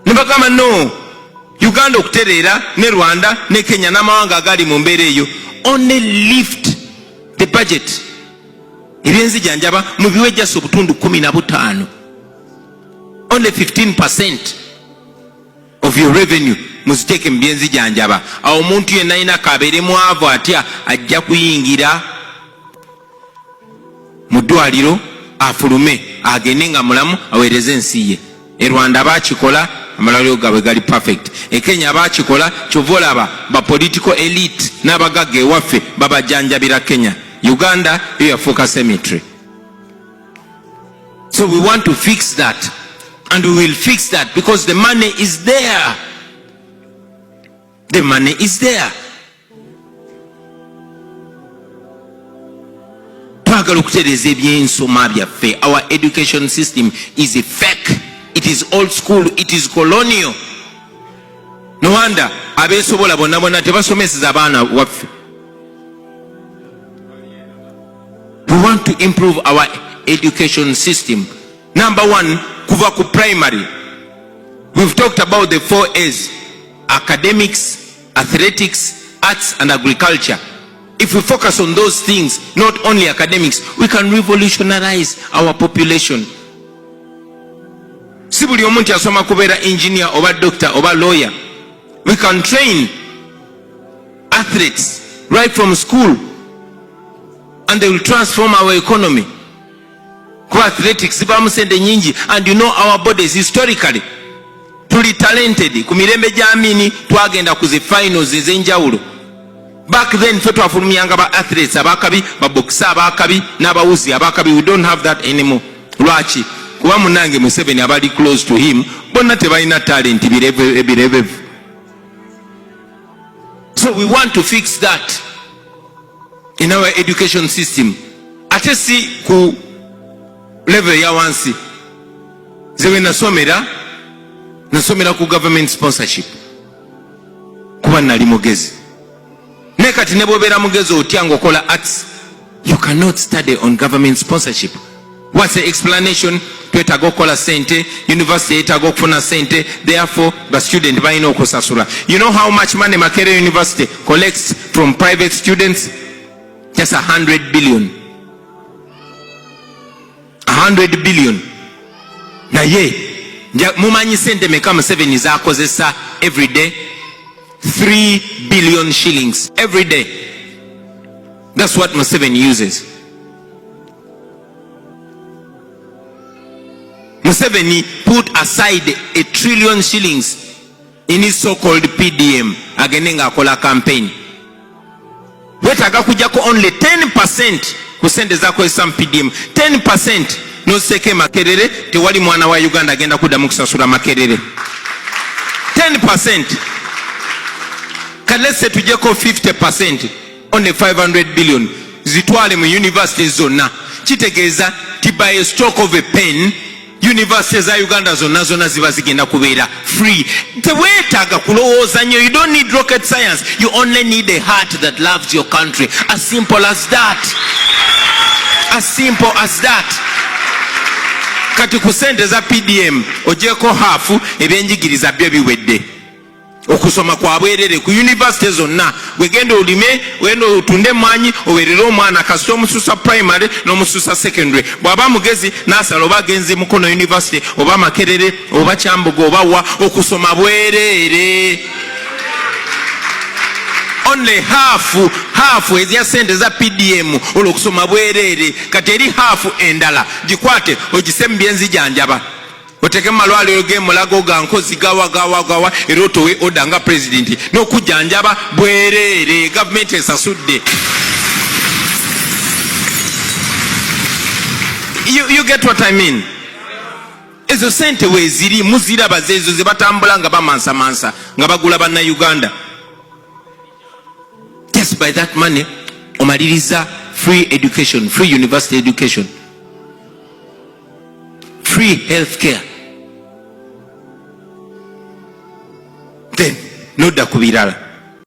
Ne bagamba no, Uganda okutereera ne Rwanda ne Kenya n'amawanga agali mu mbeera eyo, only lift the budget. Ebyenzijanjaba mubiwe just obutundu 15, only 15% of your revenue muziteeke mu byenzijanjaba. Awo omuntu yenna alina kabeere mwavu atya ajja kuyingira mu ddwaliro afulume agende nga mulamu aweereze ensi ye. E Rwanda bakikola, amalwaliro gaabwe gali perfect. E Kenya bakikola, kyova olaba ba political elite n'abagagga ewaffe babajanjabira Kenya. Uganda yo yafuuka cemetery. So we want to fix that, and we will fix that because the money is there. The money is there. Twagala okutereeza ebyensoma byaffe. Our education system is a fake. It is old school. It is colonial. No wonder abeesobola bonna bonna tebasomeseza abaana waffe. We want to improve our education system. Number one, kuva ku primary. We've talked about the 4 A's: academics, athletics, arts and agriculture. If we focus on those things, not only academics, we can revolutionize our population. Si buli omu nti asoma kubeera engineer oba doctor oba lawyer. We can train athletes right from school and they will transform our economy. Kuba athletics zibaamu sente nyingi, and you know our bodies historically tuli talented. Ku mirembe gya Amini twagenda ku zi finals ez'enjawulo. Back then ffe twafulumyanga ba athletes abakabi, ba boxer abakabi n'abawuzi abakabi. We don't have that anymore. Lwaki? Kuba munange Museveni abali close to him bonna tebalina talent birevevu. So we want to fix that in our education system. Ate si ku level ya wansi. Nze nasomera, nasomera ku government sponsorship kuba nali mugezi. Naye kati ne bw'obeera mugezi otya ng'okola arts, you cannot study on government sponsorship. What's the explanation? Twetaaga okukola sente, university yeetaaga okufuna sente, therefore ba student balina okusasula. You know how much money Makerere University collects from private students? Just 100 billion. 100 billion. Naye mumanyi sente meka Museveni zakozesa every day? 3 billion shillings every day. That's what Museveni uses. Museveni put aside a trillion shillings in his so-called PDM agende ng'akola campaign. Wetaaga kujjako only 10% ku sente zakozesa mu PDM, 10% n'oziteeka e Makerere, tewali mwana wa Uganda agenda kuddamu kusasula Makerere. 10%. Kati let's say tujjeko 50%, only 500 billion zitwale mu universities zonna. Kitegeeza ti by a stroke of a pen university za Uganda zonna zonna ziba zigenda kubeera free. Teweetaaga kulowooza nnyo. You don't need rocket science. You only need a heart that loves your country. As simple as that. As simple as that. Kati ku sente za PDM ogyeko half, ebyenjigiriza byo biwedde. Okusoma kwa bwerere ku university zonna. Gwegenda olime, wegenda otunde emmwanyi, owerere omwana. Kasita omususa primary n'omususa secondary, bw'aba mugezi n'asala oba agenze Mukono University oba Makerere oba Kyambogo oba wa, okusoma bwereere. Only half ezya sente za PDM, olwo okusoma bwereere. Kati eri half endala gikwate ogise mu byenzijanjaba, oteke mu malwaliro g'emulago ga Nkozi, gawa gawa gawa, era otowe order nga president n'okujjanjaba bwereere, gavumenti esasudde. You get what I mean? Ezo sente weeziri muziraba, zeezo ze batambula nga bamansamansa nga bagula bannayuganda. Just by that money omaliriza free education, free university education, free health care, then nodda ku birala.